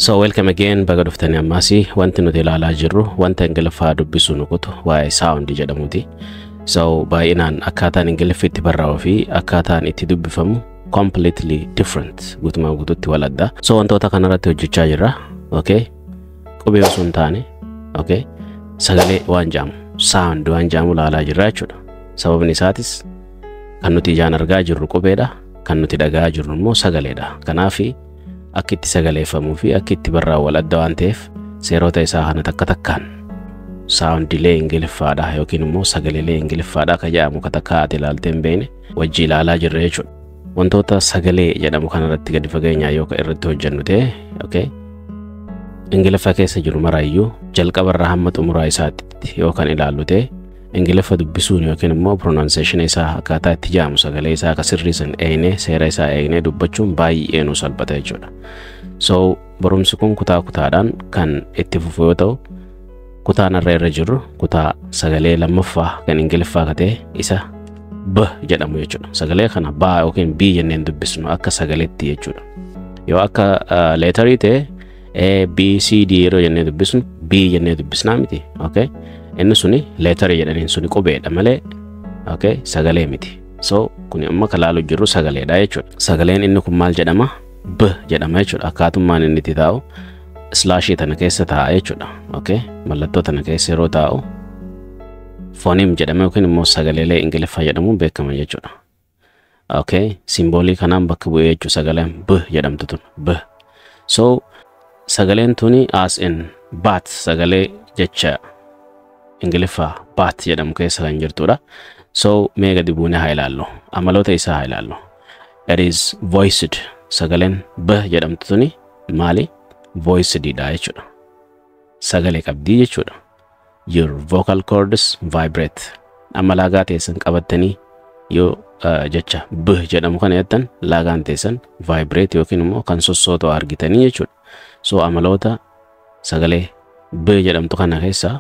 So welcome again, baga dhuftanii. Ammaasii wanti nuti ilaalaa jirru wanta Ingiliffaa dubbisuu nu kutu waa'ee sound jedhamuti. So baay'inaan akkaataan Ingiliffi itti barraa'uu fi akkaataan itti dubbifamu completely different, guutumaa guututti wal adda. So wantoota kanarratti hojjechaa jirra. Okay? Qubee osoo hin taane, okay? Sagalee waan jedhamu, sound waan jedhamu ilaalaa jirra jechuudha. Sababni isaatis kan nuti ijaan argaa jirru qubeedha, kan nuti dhagahaa jirru immoo sagaleedha. Kanaafi akka itti sagaleeffamuu fi akka itti barraa'u wal adda waan ta'eef, seerota isaa kana takka takkaan soundilee Ingiliffaadha yookiin immoo sagaleelee Ingiliffaadha ka jedhamu ka takka ati ilaaltee hin beekne wajji ilaalaa jirra jechuudha. Wantoota sagalee jedhamu kanarratti gadi fageenyaa yoo irratti hojjennu ta'e, okay, Ingiliffa keessa jiru maraayyuu jalqabarraa hamma xumuraa isaatti yoo kan ilaallu ta'e, Ingiliffa dubbisuun yookiin immoo pronunciation isaa, akkaataa itti jedhamu, sagalee isaa akka sirrii san eegnee, seera isaa eegnee dubbachuun baay'ee nu salphata jechuudha. So barumsi kun kutaa kutaadhaan kan itti fufu yoo ta'u, kutaan irra irra jirru kutaa sagalee lammaffaa kan Ingiliffaa ka ta'e isa B jedhamu jechuudha. Sagalee kana B yookiin B jenneen dubbisnu akka sagaleetti jechuudha. Yoo akka letterii ta'e, A, B, C, D yeroo jennee dubbisnu B jennee dubbisnaa miti. Okay? Inni suni letterii jedhaniin, suni qubeedha malee, okay, sagalee miti. So kuni amma kan laalu jirru sagaleedha jechuudha. Sagaleen inni kun maal jedhama? B jedhama jechuudha. Akkaatummaan inni itti taa'u slashii tana keessa taa'a jechuudha. Okay? Mallattoo tana keessa yeroo taa'u phoneme jedhama yookiin immoo sagaleelee Ingiliffaa jedhamuun beekama jechuudha. Okay? Symbolii kanaan bakka bu'ee jechuudha sagaleen B jedhamtu tun, B. So sagaleen tuni as in bat, sagalee jecha Ingiliffaa bat jedhamu keessa kan jirtudha. So mee gadi buunee haa ilaallu. Amaloota isaa haa ilaallu. It is voiced. Sagaleen B jedhamtu tuni maali? Voiced dha jechuudha. Sagalee qabdii jechuudha. Your vocal cords vibrate. Amma laagaa teessan qabattanii yoo jecha B jedhamu kana jettan, laagaan teessan vibrate yookiin immoo kan sossootu argitanii jechuudha. So amaloota sagalee B jedhamtu kana keessaa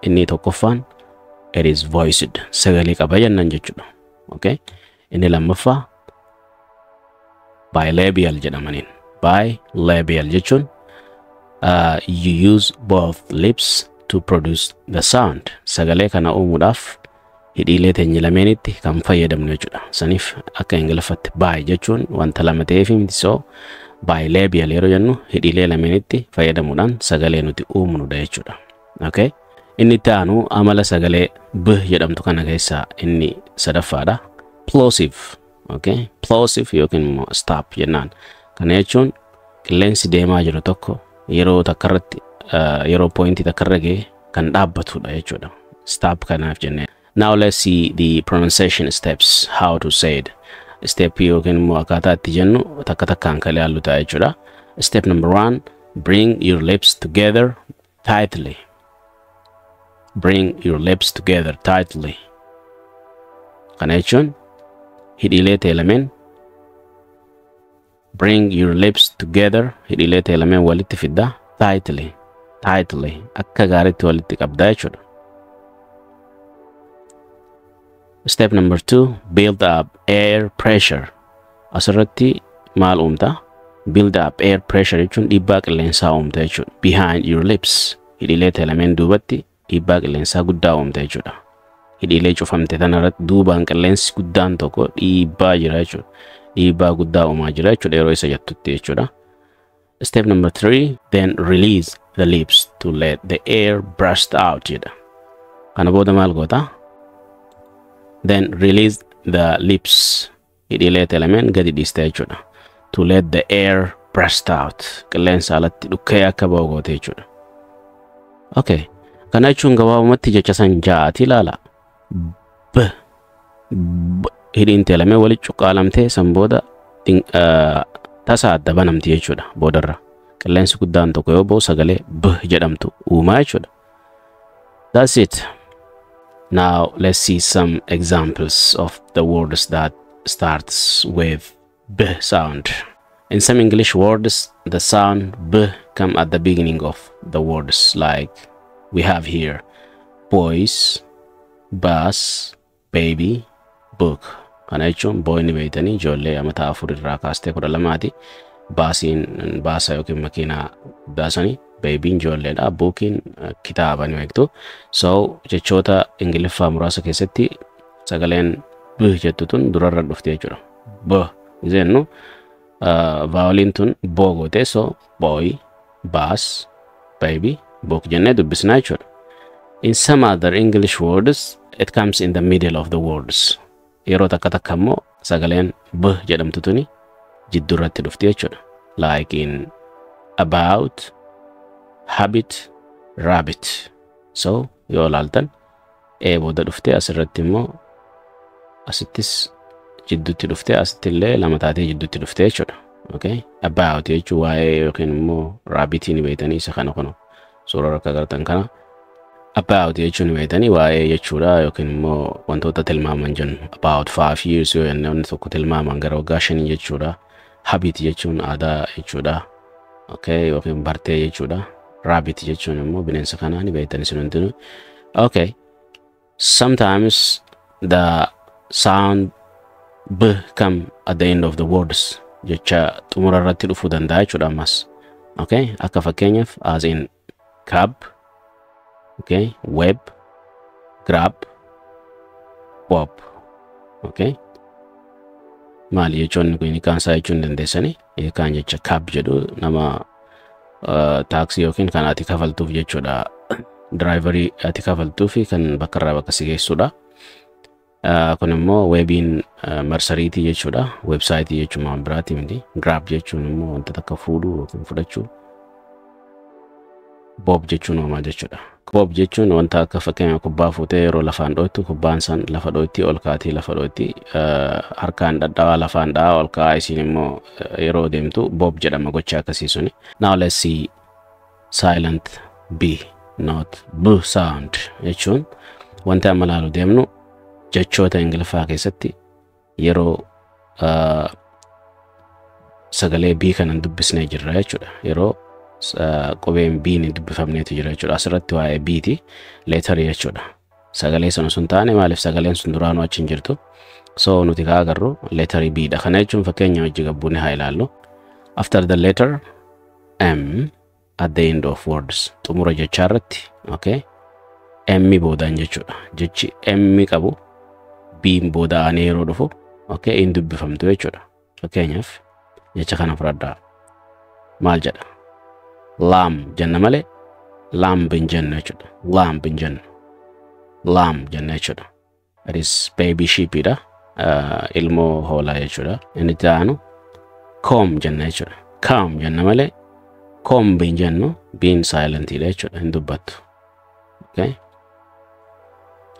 inni tokkoffaan it is voiced, sagalee qaba jennan jechuudha. Okay? Inni lammaffaa bilabial jedhamaniin. Bilabial jechuun you use both lips to produce the sound. Sagalee kana uumuudhaaf hidhiilee teenya lameenitti kan fayyadamnu jechuudha. Saniif akka Ingiliffatti bi jechuun wanta lama ta'eef miti. So bilabial yeroo jennu hidhiilee lameenitti fayyadamuudhaan sagalee nuti uumnudha jechuudha. Okay? Inni itti aanu amala sagalee B jedhamtu kana keessaa inni sadaffaadha. Plosive. Okay? Plosive yookiin immoo stop jennaan. Kana jechuun qilleensi deemaa jiru tokko yeroo takkarratti, yeroo pointii takkarra ga'e kan dhaabbatudha jechuudha. Stop kanaaf jennee. Now let's see the pronunciation steps, how to say it. Step yookiin immoo akkaataa itti jennu takka takkaan kan ilaallu ta'a jechuudha. Step number one, bring your lips together tightly. Bring your lips together tightly. Kana jechuun hidhiilee ta'e lameen, bring your lips together, hidhiilee ta'e lameen walitti fidda, tightly, tightly, akka gaariitti walitti qabdaa jechuudha. Step number two, build up air pressure. Asirratti maal uumta? Build up air pressure jechuun dhiibbaa qilleensaa uumta jechuudha. Behind your lips, hidhiilee ta'e lameen duubatti dhiibbaa qilleensaa guddaa uumta jechuudha. Hidhiilee cufamte tanarratti duubaan qilleensi guddaan tokko dhiibbaa jira jechuudha. Dhiibbaa guddaa uumaa jira jechuudha yeroo isa jettutti jechuudha. Step number three, then release the lips to let the air burst out jedha. Kana booda maal goota? Then release the lips, hidhiilee ta'e lameen gadi dhiiste jechuudha. To let the air burst out. Qilleensa alatti dhukkee akka ba'u goote jechuudha. Okay. Kana jechuun gabaabumatti jecha san ja'aati ilaala. B. B. Hidhiin ta'e lameen walitti cuqqaalamtee san booda tasa adda banamti jechuudha boodarra. Qilleensi guddaan tokko yoo ba'u sagalee B jedhamtu uumaa jechuudha. That's it. Now let's see some examples of the words that starts with B sound. In some English words, the sound B come at the beginning of the words, like we have here: boys, bus, baby, book. Kana jechuun boy ni beeytanii, ijoollee amata 4 irraa kaastee 12ti. Busiin baasa yookiin makiinaa guddaa sanii, babyiin ijoolleedha, bookiin kitaaba ni beektu. So jechoota Ingiliffaa muraasa keessatti sagaleen b jettu tun durarra dhufti jechuudha. B jennu voweliin tun boo goote. So boy, bus, baby, book jennee dubbisnaa jechuudha. In some other English words, it comes in the middle of the words. Yeroo takka takka immoo sagaleen b jedhamtu tuni jidduurratti dhufti jechuudha. Like in about, habit, rabbit. So yoo ilaaltan e booda dhufte, asirratti immoo asittis jidduutti dhufte, asitti illee lama taatee jidduutti dhufte jechuudha. Okay? About jechuun waa'ee yookiin immoo rabbitii ni beektanii, isa kana kun suuraa akka agartan kana. About jechuun ni beektanii, waa'ee jechuudha yookiin immoo wantoota tilmaaman jennu. About 5 years yoo jenne, wanti tokko tilmaaman gara waggaa 5 jechuudha. Habit jechuun aadaa jechuudha. Okay, yookiin bartee jechuudha. Rabbit jechuun immoo bineensa kanaa ni beektan isin hundinuu. Okay. Sometimes the sound b come at the end of the words, jecha xumura irratti dhufuu danda'a jechuudha ammas. Okay, akka fakkeenyaaf as in cab, okay, web, grab, bob. Okay. Maali jechoonni kun? Hiikaan isaa jechuu hin dandeessanii. Hiikaan jecha cab jedhu nama taaksii yookiin kan ati kafaltuuf jechuudha. Driverii ati kafaltuu fi kan bakka irraa bakka si geessudha. Kun immoo webiin marsariitii jechuudha. Websiteii jechuun waan biraati miti. Grab jechuun immoo wanta takka fuudhuu yookiin fudhachuu. Bob jechuun maal jechuudha? Bob jechuun wanta akka fakkeenya kubbaa fuutee yeroo lafaan dhoottu, kubbaan san lafa dhootti, ol kaatii lafa dhootti, harkaan dhadhaawaa lafaan dha'aa ol ka'aa, isiin immoo yeroo deemtu bob jedhama gocha akkasii suni. Now let's see silent B, not B sound jechuun wanti amma ilaalu deemnu jechoota Ingiliffaa keessatti yeroo sagalee B kanan dubbisnee jirra jechuudha. Yeroo qubeen B ni dubbifamneetu jira jechuudha. Asirratti waa'ee B'ti, letterii jechuudha. Sagalee sana sun taane, maaliif sagaleen sun duraanuu achi hin jirtu. So nuti kaa agarru letterii B dha. Kana jechuun fakkeenya hojii gabbuun haa ilaallu. After the letter M at the end of words, xumura jechaa irratti, okay, M boodaan jechuudha. Jechi M qabu B booda'anii yeroo dhufu, okay, hin dubbifamtu jechuudha. Fakkeenyaaf jecha kana fudhadhaa. Maal jedha? Lamb jenna malee lamb hin jennu jechuudha. Lamb hin jennu. Lamb jenna jechuudha. It is baby sheep dha. Ilmoo hoolaa jechuudha. Inni itti aanu comb jenna jechuudha. Comb jenna malee comb hin jennu. B'n silent dha jechuudha. Hin dubbattu. Okay?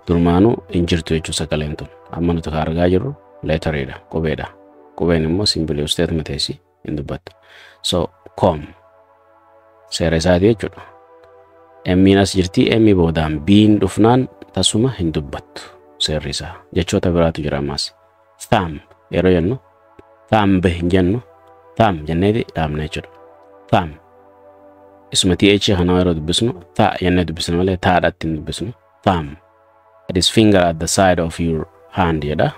Durmaanuu hin jirtu jechuudha sagaleen tun. Amma nuti kan argaa jirru letteriidha. Qubeedha. Qubeen immoo simply usteetuma teessi, hin dubbattu. So comb seera isaati jechuudha. M'n as jirti, M boodaan B'n dhufnaan tasuma hin dubbattu seerri isaa. Jechoota biraatu jira ammas. Thumb yeroo jennu thumb hin jennu, thumb jenneeti dhaabna jechuudha. Thumb. Isuma th kana yeroo dubbisnu ta jennee dubbisna malee taadhaatti hin dubbisnu. Thumb. It is finger at the side of your hand jedha.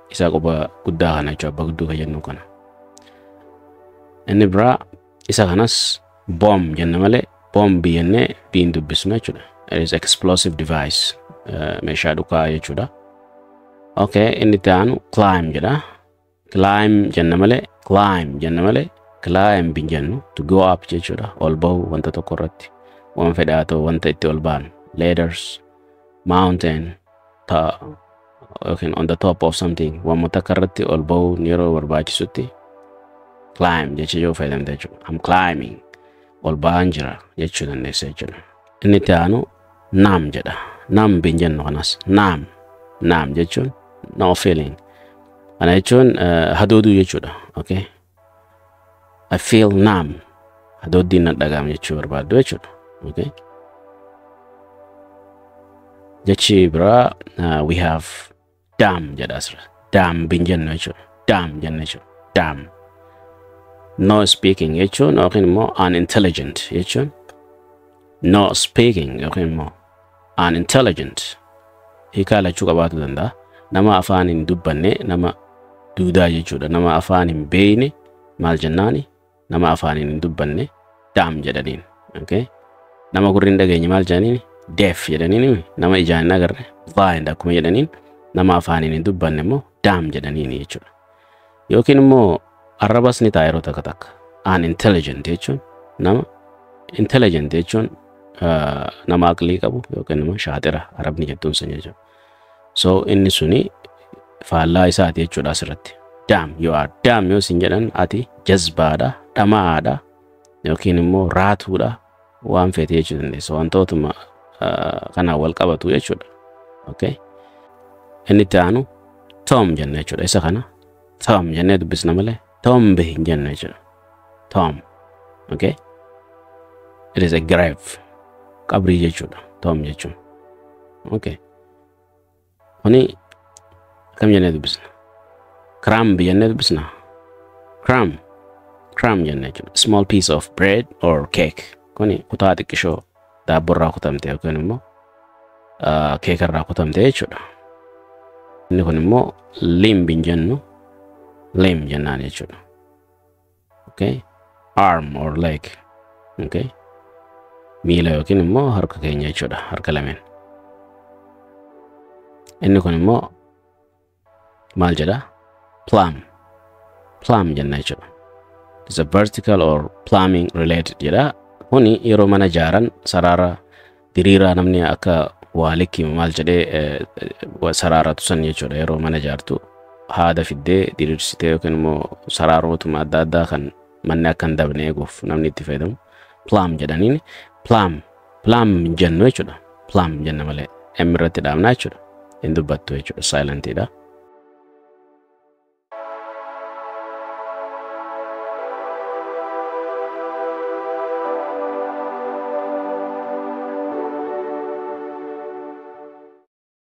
Isa quba guddaa kana jechuudha, abbaa gudduu kan jennu kana. Inni biraa isa kanas bomb jenna malee bomb jennee biin dubbisnu jechuudha. It is explosive device, meeshaa dhukaa jechuudha. Okay, inni itti aanu climb jedha. Climb jenna malee, climb jenna malee climb hin jennu. To go up jechuudha. Ol bahu wanta tokko irratti. Waan fedhe haa ta'u, wanta itti ol baanu. Ladders, mountain, ta yookiin on the top of something, waan takka irratti ol bahuun yeroo barbaachisutti climb jecha yoo fayyadamte jechuudha. I'm climbing, ol ba'aan jira jechuu dandeessa jechuudha. Inni itti aanu numb jedha. Numb hin jennu kanas. Numb. Numb jechuun no feeling. Kana jechuun hadooduu jechuudha. Okay. I feel numb. Hadooddiin na dhaga'ama jechuu barbaaddu jechuudha. Okay. Jechi biraa we have dam jedha asirra. Dam hin jennu jechuudha. Dam jenna jechuudha. Dam. No speaking jechuun yookiin immoo unintelligent jechuun, no speaking yookiin immoo unintelligent hiikaa lachuu qabaatu danda'a. Nama afaan hin dubbanne, nama duudaa jechuudha. Nama afaan hin beekne maal jennaani? Nama afaan hin dubbanne Dumb jedhaniin. Okay? Nama gurri hin dhageenye maal jedhaniin? Deaf jedhaniin. Nama ijaan hin agarre blind akkuma jedhaniin, nama afaaniin hin dubbanne immoo dumb jedhaniin jechuudha. Yookiin immoo arrabas ni ta'a yeroo takka takka. Unintelligent jechuun, nama intelligent jechuun nama aqlii qabu yookiin nama shaaxira arabni jettuun sun jechuudha. So inni suni faallaa isaati jechuudha asirratti. Dumb, you are dumb yoo isin jedhan, ati jazbaadha, dhamaadha yookiin immoo raatuudha, waan feete jechuu dandeessa. Wantootuma kanaan wal qabatu jechuudha. Okay. Inni itti aanu tomb jenna jechuudha. Isa kana tomb jennee dubbisna malee tomb hin jennu jechuudha. Tomb. Okay. It is a grave. Qabrii jechuudha. Tomb jechuun. Okay. Kuni akkam jennee dubbisna? Crumb jennee dubbisna. Crumb. Crumb jenna jechuudha. Small piece of bread or cake. Kuni kutaa xiqqishoo daabboorraa kutamte yookiin immoo keekarraa kutamte jechuudha. Inni kun immoo limb hin jennu, limb jennaan jechuudha. Okay. Arm or leg. Okay. Miila yookiin immoo harka keenya jechuudha. Harka lameen. Inni kun immoo maal jedha? Plumb. Plumb jenna jechuudha. It's a vertical or plumbing related jedha. Kuni yeroo mana ijaaran sarara diriiraa namni akka waa likkiimu maal jedhee saraaratu san jechuudha. Yeroo mana ijaartu haada fiddee diriirsitee yookiin immoo sararootuma adda addaa kan manni akka hin dabne eeguuf namni itti fayyadamu plumb jedhaniin. Plumb, plum hin jennu jechuudha. Plumb jenna malee M irratti dhaabnaa jechuudha. Hin dubbattu jechuudha. Silentiidha.